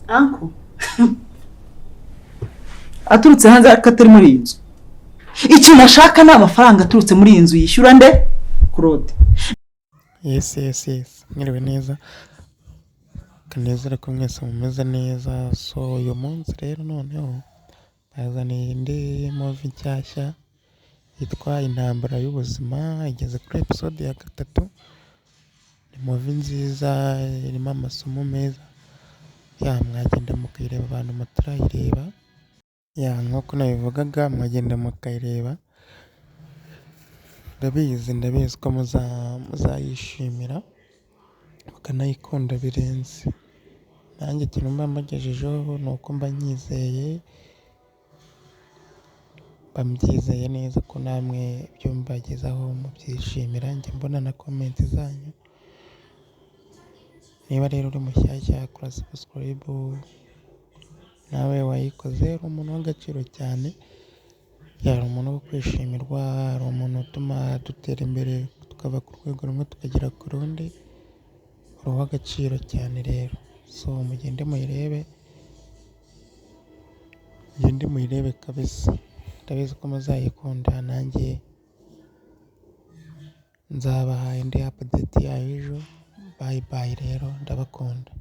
Uncle aturutse hanze ariko atari muri iyi nzu. Ikintu ashaka ni amafaranga aturutse muri iyi nzu. Yishyura nde? Claude. Yes, mwiriwe neza, kanezere ko mwese mumeze neza. So uyu munsi rero noneho bazaniye indi movie nshyashya yitwa Intambara y'Ubuzima, igeze kuri episode ya 3. Ni movie nziza irimo amasomo meza. Ya, mwagenda mukayireba, abantu mutarayireba. Ya, nk'uko nabivugaga, mwagenda mukayireba. Ndabizi ko muzayishimira mukanayikunda birenze. Nanjye ikintu mba mbagejejeho ni uko mba nyizeye, mba mbyizeye neza ko namwe ibyo mbagezaho mubyishimira. Njya mbona na comment zanyu. Niba rero uri mushyashya, kora subscribe. Nawe wayikoze, uri umuntu w'agaciro cyane, yari umuntu wo kwishimirwa, hari umuntu utuma dutera imbere, tukava ku rwego rumwe tukagera ku rundi. Uri uw'agaciro cyane rero. So mugende muyirebe, mugende muyirebe kabisa. Ndabizi ko muzayikunda. Nanjye nzabaha indi update yayo ejo. Bye bye rero, ndabakunda.